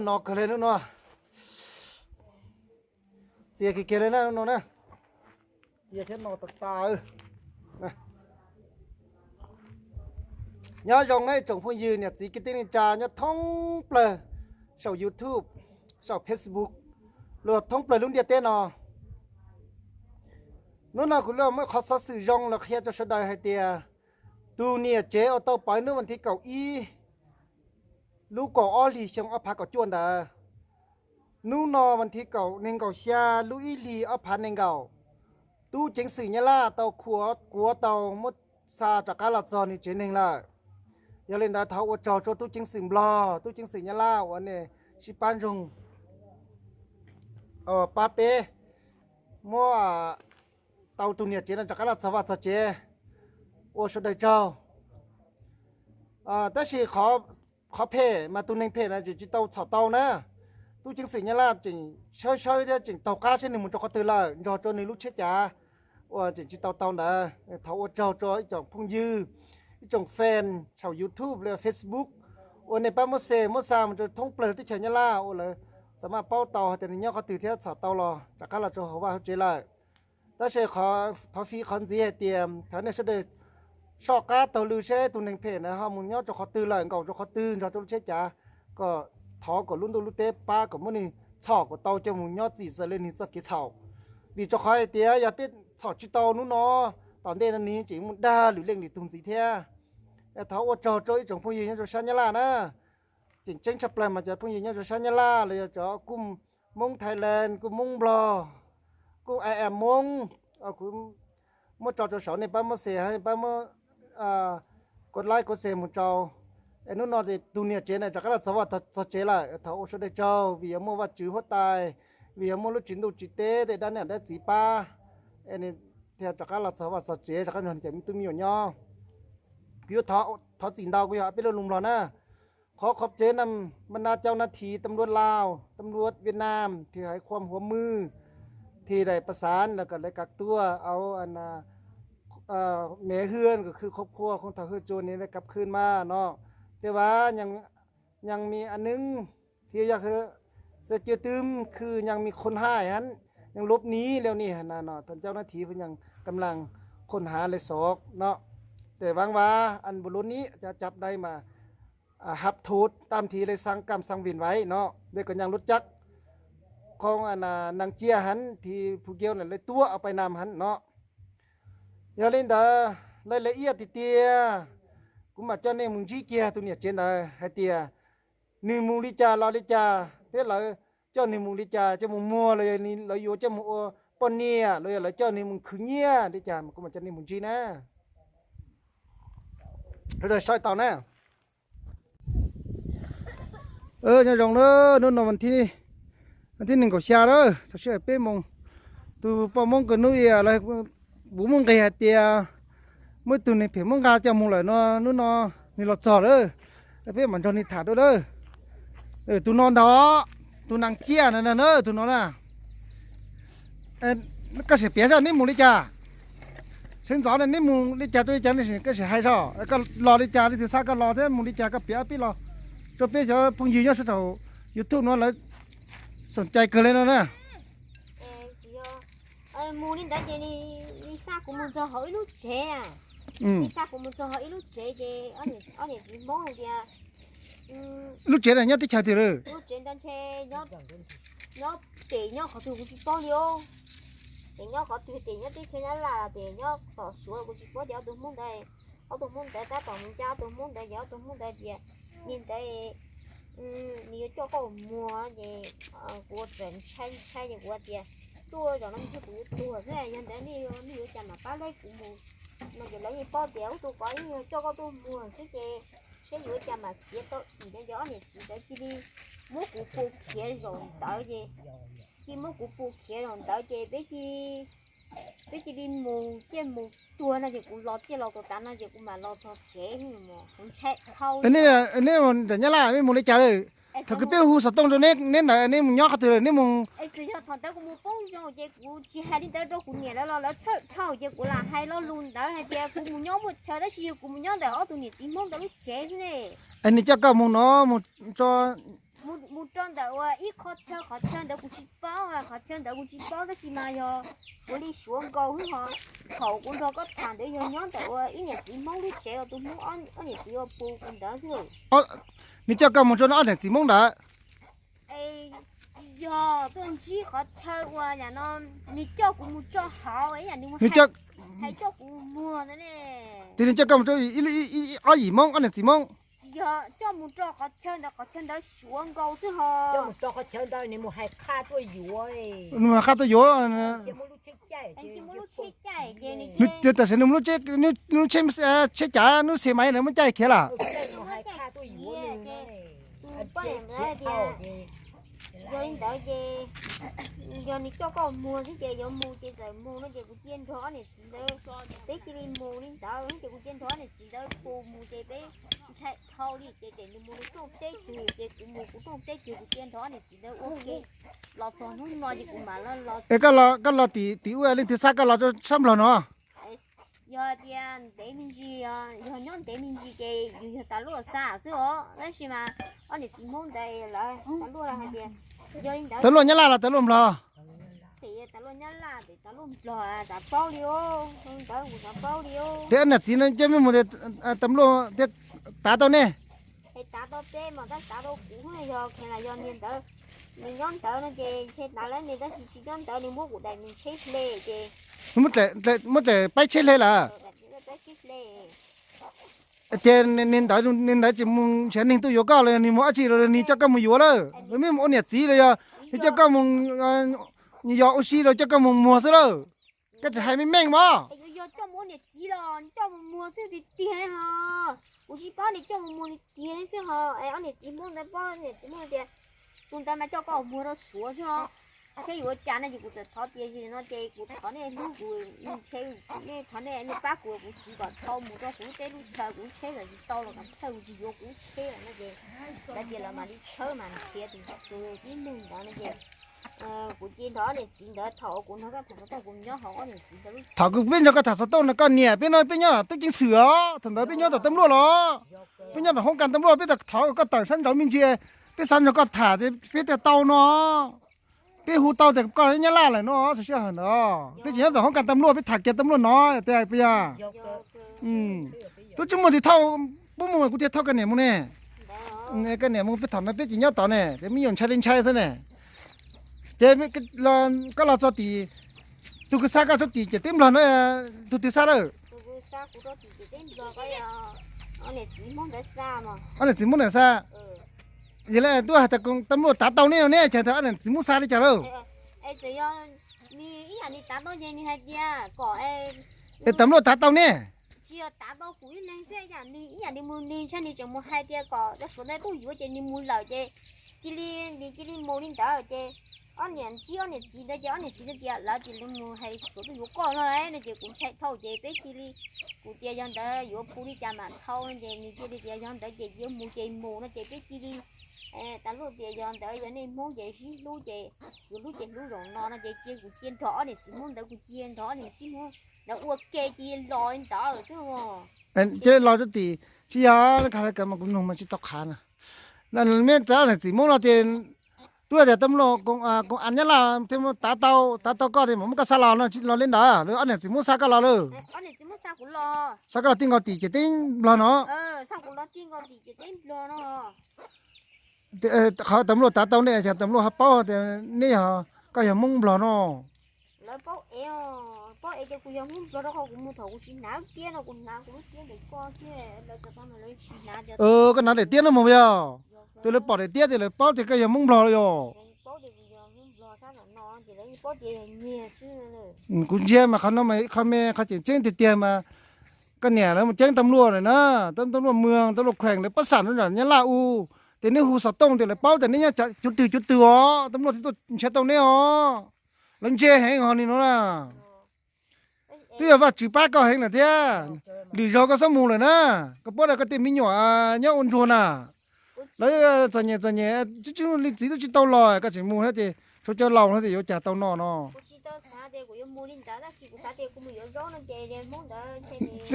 No kawg li hnub no, txias kiag kiag li na hnub no na. Txias thiab no tas tas. Nyob zoo na ib tsoom phooj ywg niam txiv kwv tij neej tsa nyob thoob plaws saum YouTube, saum Facebook, luag thoob plaws lub ntiaj teb no. Hnub no kuv yuav muab qhov xov xwm zoo los qhia rau sawv daws hais tias tus niam tsev uas tau pov hnub vas thib kaum ib lub kaum ob hlis xyoo ob phav kaum cuaj ntawd, hnub no vas thib kaum nees nkaum xya lub ib hlis ob phav nees nkaum, tub ceev xwm Nyab Laj tau khuam kuav tau muab xa rov qab los txog nws tsev neeg lawm. Yog li ntawd thov ua tsaug rau tub ceev xwm Nplog, tub ceev xwm Nyab Laj uas nej sib pab ntsoog pab peb muab tau tus niam tsev no rov qab los txog vaj txog tsev, ua sawv daws tsaug. Tab sis qhov phem mas tus neeg phem na tseem tsis tau txhom tau na. Tub ceev xwm Nyab Laj tseem sawb sawb thiab tseem taug qab saib nws mus rau qhov twg lawm, nrog rau nws lub tsheb cav uas tseem tsis tau tau ntawd. Thov ua tsaug rau ib tsoom phooj ywg, ib tsoom fan saum YouTube los Facebook uas nej pab muab share muab xa mus rau thoob plaws teb chaws Nyab Laj uas lawv xam maj paub tau hais tias nws nyob qhov twg thiab txhom tau los rov qab los rau hauv vaj hauv tsev lawm. Tab sis thov fij qhov ntxiv hais tias thov nej sawv daws soj qab taug lw seb tus neeg phem na ho mus nyob rau qhov twg lawm, nkaum rau qhov twg nrog rau lub tsheb cav, kom thov kom lub ntuj lub teb pab kom muab nws txhom kom tau coj mus nyob txim txawm li nws txoj kev txhaum. Vim rau qhov hais tias yog peb txhom tsis tau hnub no, tom ntej no nws tseem mus dag lwm leej lwm tug ntxiv thiab. Thov ua tsaug rau ib tsoom phooj ywg nyob rau sab Nyab Laj na. Tseem ceeb tshaj plaws mas cov phooj ywg nyob rau sab Nyab Laj los yog cov kuj Hmoob Thailand, kuj Hmoob Nplog, kuj am Hmoob, kuv muab tso rau saum, nej pab muab share, nej pab muab kuv like kuv share mus rau. Es hnub no tus niam tsev na rov qab los txog vaj txog tsev lawm, thov ua sawv daws tsaug vim yog muaj Vajtswv huab tais, vim yog muaj lub tsis ntuj tsis teb tej dab niam dab txiv pab, es nws thiaj rov qab los txog vaj txog tsev rov qab nrog nws cov me tub me nyuam nyob. Kuv yuav thov txim ntau, kuv yog peb lub lus Nplog na. Qhov khop cheb na, ma na cau na thi tam luaj Lao, tam luaj Viaj Nam, thi haiv khuam huav mwj, thi daim pas xav los kom lawv kam tuaj au, me hwj kom khwj khop khua khoo thaum hwj tsuas ni lawv kam khwj mas no. Tej vas ยังมีอันนึง thiab yog เสียชีวิต twb คือ ยังมีคนหาย หั้น ยังหลบหนีแล้วนี่ หั้นนะ เนาะ ทางเจ้าหน้าที่เพิ่นยังกำลังค้นหาและสอบเนาะ แต่หวังว่าอันบุรุษนี้จะจับได้มา รับโทษตามที่ได้สั่งกรรมสั่งเวรไว้เนาะ แล้วก็ยังรู้จักของอันนางเจียหั้นที่ผู้เกี่ยวนั้นได้ตั๋วเอาไปนำหั้นเนาะ Yog li ntawd, laj la iaj tiag tiag, kuv mam coj nej mus ntsib kiag tus niam tsev ntawd hais tias nws mus li cas los li cas thiab lawv coj nws mus li cas, coj mus muag los yog lawv yuav coj mus ua poj niam los yog lawv coj nws mus khwv nyiaj li cas mas kuv mam coj nej mus ntsib na. Sawv daws saib tau na. Nyob zoo na, hnub no vas thib nees nkaum xya lawm, txog sij hawm peb moos, tus poj Hmoob Kws Nub Ias lawv puv muaj nqis hais tias muaj ib tug neeg phem muab nqa coj mus lawm no, hnub no nws los txog lawm, peb mam nrog nws tham dua lawm. Tus no ntag, tus Naj Tsiaj no na, tus no na. Koj sim piav zoj neb mus li cas, sawv ntxov no neb mus li cas rau li cas, koj sim hais zoj, koj los li cas, leej twg xa koj los thiab mus li cas, koj piav pib los rau peb cov phooj ywg nyob sab saum YouTube no lawv xoom cai kawg li no na. Mus li ntawd ces nws xa kuv mus txog hauv ib lub tsev, nws xa kuv mus txog hauv ib lub tsev ces ob niam txiv Hmoob hais tias, lub tsev ntawd nyob teb chaws twg lawm? Lub tsev ntawd ntshe nyob, ces nyob qhov twg kuv tsis paub li os. Ces nyob qhov twg, ces nyob teb chaws Nyab Laj los ces nyob tom Suav kuv tsis paub, ces ob tug Hmoob ntawd, ob tug Hmoob ntawd tab tom mus ncaj ob tug Hmoob ntawd, ces ob tug Hmoob ntawd tias, li ntawd nws yuav coj koj mus muag, ces kuv txawm ntshai ntshai ces kuv tias, tuaj zaum no ntshe kuv yuav tuag xwb, yog ntawd nej yuav cas mam pab laib kuv mus no. Ces lawv yeej paub tias ub tus ko yeej yog coj koj tuaj muag xwb, ces saib yuav cas mam khiav tau im no. Ces ob niam txiv ntawd cia li muab kuv pus khiav zaum ntawd, ces cia muab kuv pus khiav zaum ntawd ces peb cia li mus ciaj mus tuag no, ces kuv los ciaj los tuag tas no ces kuv mam los txog tsev, kuv ntshai dhau. Neb ntawm Nyab Laj neb mus li cas lawm? Thaum kws peb hu xov tooj rau neb, neb ntawd neb mus nyob qhov twg lawm, neb mus? Txawm yog thaum ntawd kuv mus poob zoo ces kuv tsis hais li ntawd rau kuv niam lawv los lawv txhawj dhau, ces kuv lam hais lo lus ntawd hais tias kuv mus nyob muaj chaw, tab sis yog kuv mus nyob ntawm ob tug niam txiv Hmoob ntawd lub tsev xwb ne. Es nws coj koj mus no mus tso, mus Mus rau ntawm uas ib qho chaw, qhov chaw ntawd kuv tsis paub, qhov chaw ntawd kuv tsis paub tab sis mas yog ua li suav nkaus xwb ho. Thaum kuv nrog koj tham ntawd yog nyob ntawm uas ib niam txiv Hmoob lub tsev uas tus Hmoob ob niam txiv uas pus kuv ntawd xwb. Nws coj koj mus rau ob niam txiv Hmoob ntawd? Yog tuaj ntsib qhov chaw uas yam no nws coj kuv mus rau hauv, nws hais coj kuv muag ntawd ne. Ces nws coj koj mus rau ob yim Hmoob, ob niam txiv Hmoob? Tsis yog, coj mus rau qhov chaw ntawd, qhov chaw ntawd suav nkaus xwb ho. Nws mus qha tuaj yuav. Tam sim nws mus lub tsheb, tsheb cav, lub xe maiv na muab caij khiav lawm. Yog li ntawd ces yog nws coj koj muag xwb ces yuav mus ces txawm mus no ces kuv cia nrog ob niam txiv ntawd, peb cia li mus li ntawd ces kuv cia nrog ob niam txiv ntawd pus mus ces peb ntshai dhau li ces nws mus nws rooj teb twg ces kuv mus kuv rooj teb twg, kuv cia nrog ob niam txiv ntawd ua ke los txog hnub no ces kuv mam los. Koj los tim ub leej twg xa koj los rau sab Nplog no? Yog tias ntev me ntsis, yog nyob ntev me ntsis ces yus yog tas luaj xa xwb os, tab sis mas ob niam txiv Hmoob ntawd lawv tas luaj hais tias, yog li ntawd tas luaj Nyab Laj los tas luaj Nplog? Tias tas luaj Nyab Laj, tias tas luaj Nplog, xav paub li os, ntawd kuv xav paub li os. Ces ob niam txiv no coj mej mus tas luaj thiaj tav tau nej? Es tav tau peb mas tab tav tau kuv yog kheev los yog niag ntawd, nws nyob ntawd no ces ntshe tav lawv niag tab sis tsis nyob ntawd, nws muab kuv daim nws tsheb hle ces muab daim paib tsheb hle lawm. Ces niag ntawd, niag ntawd tsis mus nrhiav neeg tuaj yuav koj los yog nws mus dab tsi los nws coj koj mus yuav lawm, los mej mus ua niam txiv los yog nws coj koj mus, yog ua si los coj koj mus muag xwb lawm? Koj tsis hais meej meej mas. Yog coj mus ua niam txiv los coj mus muag xwb tiag tiag ho. Kuv tsis paub nws coj mus muag li tiag li xwb ho. Ob niam txiv Hmoob ntawd paub, niam txiv Hmoob tias tus ntawd mas coj koj muag rau Suav xwb ho. Seb yuav ua cas no ces kuv txawm thov tias no ces kuv thov nej hlub kuv, ntshe nej thov nej, nej pab kuv, kuv tsiv kom dhau mus rau kuv lub teb lub chaw, kuv lub tsheb txawm tsis tau los kom thawj kuv tsis yuav kuv lub tsheb lawm no ces lawv tias lawv mam li tshawb mas nrhiav tus tib neeg ntawd no ces kuv cia nrog ob niam txiv ntawd thaum kuv nrog koj tham xov tooj kuv nyob hauv ob niam txiv ntawd lub. Thaum peb nrog koj tham xov tooj no koj niam peb no peb nyob tom teb ceev xwm os, thaum ntawd peb nyob tom taj luaj los, peb nyob tom hoob kas taj luaj, peb tau thov koj tawm sab nraud me ntsis, peb xav nrog koj tham peb thiaj tau no. Peb hu tau tias koj Nyab Laj lawm no, txog sij hawm ntawd peb tseem nyob tom hoob kas taj luaj, peb tham kiag taj luaj no tias puas yog? Twb tsis muaj tus thauj, puab mus kuv thiaj thauj koj niam mus ne. Koj niam mus peb thaum no peb tsis nyob tod ne, ces me nyuam ntshai li ntshai xwb ne. Ces koj los txog tim, tus kws xa koj rau tim ciam teb Nplog no, tus twg xa lawm? Ob niam txiv Hmoob ntawd xa. Yog li twb hais tias taj luaj tav tau nej no ne, cas ob niam txiv Hmoob xa li cas lawm? Es tam luaj tav tau nej? Tsis yog tav tau kuv ib leeg xwb, ib yam li mus nws ntshai nws tseem mus hais tias kom rau Suav ntawd tuaj yuav ces nws mus lawm ces cia li, nws cia li mus li ntawd ces ob niam ntsib ob niam txiv ntawd ces ob niam txiv ntawd tias lawv tias mus hais Suav tuaj yuav koj no no ces kuv ntshai dhau ces peb cia li, kuv tias yog ntawd yuav phu li cas mam dhau no ces nws cia li tias yog ntawd ces yuav mus ces mus no ces peb cia li, tas luaj tias yog ntawd yog nej Hmoob ces sib hlub ces yuav hlub ces hlub zaum no no ces cia kuv cia nrog ob niam txiv Hmoob ntawd, kuv cia nrog ob niam txiv Hmoob ntawd ua ke cia los li ntawd xwb. Cia los rau tim, tsis yog, kuv mloog mas tsis tau qhav na. Mej txawm ob niam txiv Hmoob no ces twb tias taj luaj koom as Nyab Laj thiaj tav tau, tav tau koj tias mam muab koj xa los no los li ntawd, ob niam txiv Hmoob xa koj los lawm? Xa koj los tij nkaus tim ciam teb Nplog no. Qhov tas luaj tav tau nej, cas tas luaj ho paub tias nej yog, koj yog Hmoob Nplog no? Koj hnav daim tiab no mus yog? Tus lawv pom daim tiab tias lawv paub tias koj yog Hmoob Nplog los yog? Kuv ntsia mas qhov no mas qhov me qhov tseem ceeb tiag tiag mas koj niam lawv mus ceeb taj luaj lawm na, taj luaj mws, taj luaj kheem lawv pab xam nram Nyab Laj u, ces nej hu xov tooj tias lawv paub tias nej nyob cuv twg cuv twg os, taj luaj thiaj tuaj nrhiav tau nej os. Lawv ntse heev ho li no na. Twb yog Vajtswv pab koj heev lawm thiab. Lwm zaug koj txhob mus lawm na, koj paub tias koj tej me nyuam nyob ua ntsuag na, lawv txom nyem txom nyem, tsis li txiv twb tsis tau los koj tseem mus thiab ces tshuav cov laus no ces yuav cas tau no no.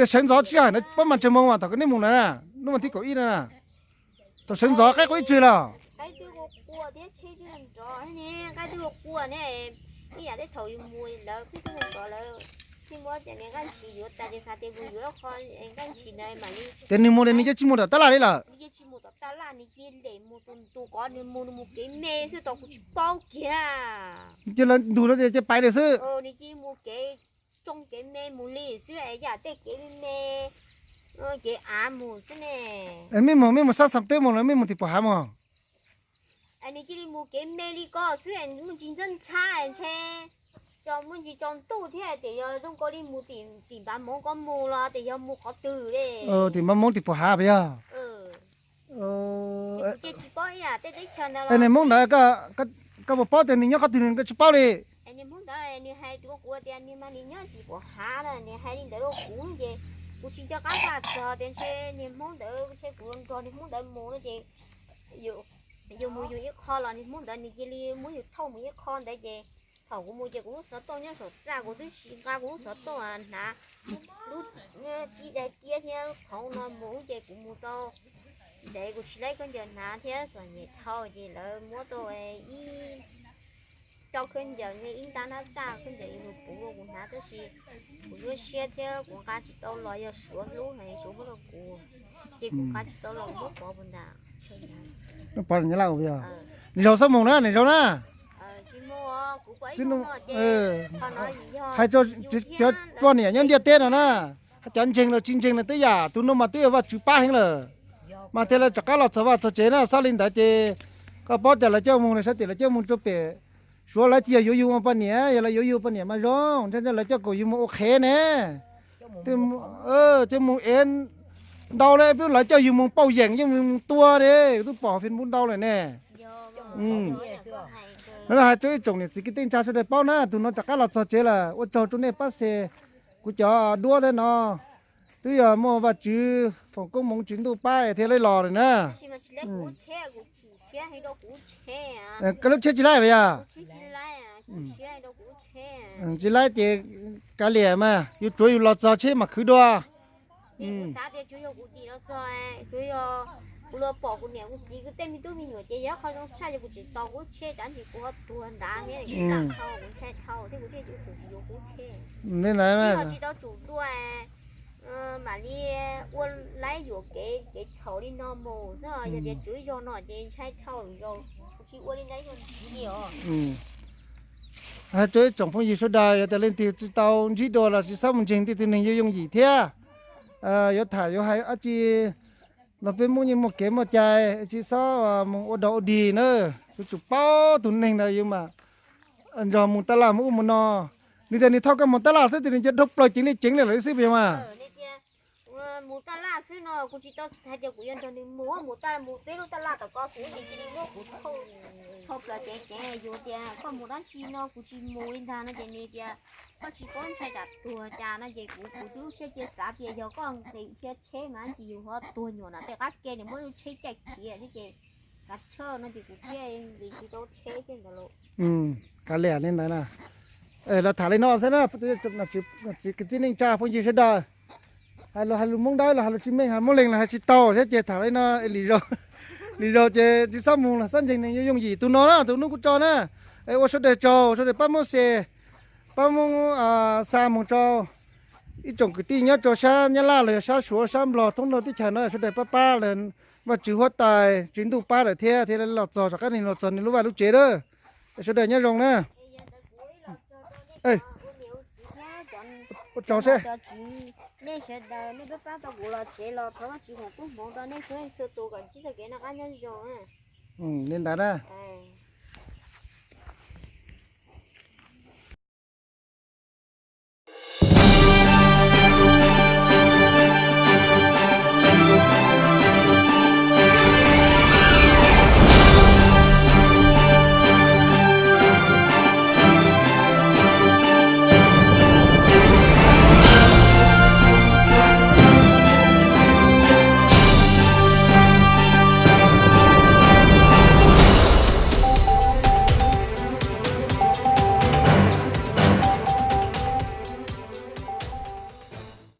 Sawv ntxov sij hawm no pab mas tsawg moos mas thaum koj neb mus na, hnub vas thib kaum ib na, thaum sawv ntxov qaib qua ib tsug los? Qaib twb qua qua thiab tsheb twb nrov ne, qaib twb qua qua ne, ib yam tej thaum yus mus lawv pheej tuaj nrov lawv pheej muab cov niag nqaij ntshis yuav tas ces xav tias mus yuav qho nqaij ntshis ntawd mam li. Ces nws mus li nws cia tsis mus tom tab laj li lawm. Nws cia tsis mus tom tab laj, nws cia li mus tus ntu qov, nws mus nws mus kev me xwb tau kuv tsis paub kiag. Cia lawv ntus no ces cia pais li xwb. Nws cia li mus kev tsoo kev me mus li xwb es yam tej kev me me, kev av mus xwb ne. Mej mus mej mus sab xas teb mus los mej mus tim pom hav mus? Nws cia li mus kev me li ko xwb, muaj ntsis ntxhab ntxhab ntshe, muaj ntsis tsaus ntuj thiab tias yog zoo nkaus li mus tim npav moov ko mus los tias yog mus qhov twg li. Tim npav moov tim pom hav puas yog? Ces tsis paub ib yam tej teb chaws ntawd los niag Hmoob ntawd, koj puas paub tias nws nyob qhov twg, koj tsis paub li? Niag Hmoob ntawd nws hais rau kuv tias nws mas nws nyob tim pom hav na, nws hais li ntawd rau kuv ces kuv tsis nco qab txog tias ntshe niag Hmoob ntawd ntshe kuv nrog niag Hmoob ntawd mus no ces yus mus yus ib qho los niag Hmoob ntawd nws cia li muab yus thauj mus ib qho ntawd ces thaum kuv mus ces kuv lub xov tooj nyob saum txaj, kuv twb sim nqa kuv lub xov tooj hnav lub tib daim tiab thiab qhov no mus ces kuv mus tau ntev kuv tsis laib khaub ncaws hnav thiab txom nyem dhau ces lawv muab tau ib rau khaub ncaws, ib ntab nab txaj khaub ncaws yuav mus puv rau kuv hnav tab sis kuv nyuaj siab thiab kuv nqa tsis tau los yog Suav hlub heev Suav muab rau kuv ces kuv nqa tsis tau los muab pov puas nram. Muab pov nram Nyab Laj ua yog. Niam zaus txhob mus na, niam zaus na. Hais rau cov poj niam nyob ntiaj teb no na, cov ntseeg los tsis ntseeg los twb yam tus no mas twb yog Vajtswv pab heev lawm, mas thiaj li rov qab los txog vaj txog tsev na. Xav li ntawd ces koj paub tias lawv coj mus, lawv xav tias lawv coj mus rau pem Suav lawv tsis yog yuav yus ua poj niam, yog lawv yuav yus ua poj niam mas zoo, ntshai ntshai lawv coj kom yus mus ua qhev ne. Coj mus ev ntau li, peb lawv coj yus mus pauj yeem, coj mus tua ne, twb pom Facebook ntau lawm ne. Lawv hais rau ib tsoom niam txiv kwv tij neej tsa sawv daws paub na, tus no rov qab los txog tsev lawm, ua tsaug rau nej pab xes kuv cov duab thiab no. Twb yog muaj Vajtswv foom koob hmoov Tswv Ntuj pab thiaj li los lawm na. Koj lub tsheb tsis laib puas yog? Tsis laib ces kav liam mas, yus tsuav yus los txog tsheb mam khwv dua. Kuv xav tias tsuav yog kuv dim los txog, tsuav yog kuv los pom kuv niam kuv txiv kuv tej me tub me nyuam ces yog qhov zoo tshaj yog kuv tseem tos kuv tsheb tsam ces kuv ho tuag nrad thiab, kuv ntshai dhau thiab kuv thiaj yuav xum tsis yuav kuv tsheb. Li ntawd tsis tau tsum dua, mam li ua laib yuam kev kev txhaum li no mus xwb, yog tias tsuav ib zaug no ces ntshai dhau zaus kuv tsis ua li ntawd ib zaug ntxiv li os. Hais rau ib tsoom phooj ywg sawv daws, yog tias leej twg tsis tau ntsib dua los tsis txhob mus ntseeg tej tug neeg yooj yooj yim thiab. Yuav tham yuav hais dab tsi los peb Hmoob yeej muaj kev muaj cai, tsis txhob mus ua dog ua dig na. Yuav tsum paub tus neeg ntawd yus mas nrog mus taj laj mus ub mus no. Nws tias nws thauj koj mus taj laj xwb tias nws cia dhau plaws ceev li ceev li lawm xwb puas yog mas? Mus taj laj xwb no kuv tsis tau hais tias kuv yuav nrog nws mus, mus taj mus peb lub taj laj tom ko kuv ces cia li muab kuv thauj plaws ceev ceev, yus tias koj mus dab tsi no kuv tsis mus li ntag no ces nws tias koj tsis paub ntshai tsam tuag cas no ces kuv kuv lub siab cia xav tias yog koj nqis thiab tsheb mas tsis yus ho tuag nyuam no tej qab ke nws muab lub tsheb caij khiav thiab ces kav chawj no ces kuv thiaj nqis tsis tau tsheb thiab ntawd lauj. Kav liam li ntawd na. Los tham li no xwb na, txiv kwv tij neej tsa phooj ywg sawv daws. Hais lus hais lus Hmoob Dawb los hais lus tsis meej, hais Hmoob Leeg los hais tsis tau thiab ces tham li no, lim zaus ces tsis txhob mus los txhob ntseeg neeg yooj yooj yim. Tus no na tus hnub kuv tso na, ua sawv daws tsaug, sawv daws pab muab share, pab muab xa mus rau ib tsoom kwv tij nyob rau sab Nyab Laj los yog sab Suav sab Nplog thoob nrog teb chaws no sawv daws pab pab lawm. Vaj tswv huab tais Tswv Ntuj pab lawm thiab thiaj li los txog rov qab los txog nws lub vaj lub tsev lawm. Sawv daws nyob zoo na. Ua tsaug seb. Nej sawv daws nej pab pab tau kuv los tsev los thov Vajtswv foom koob hmoov rau nej txhua leej txhua tus kom ntsib txoj kev noj qab nyob zoo. Li ntawd na.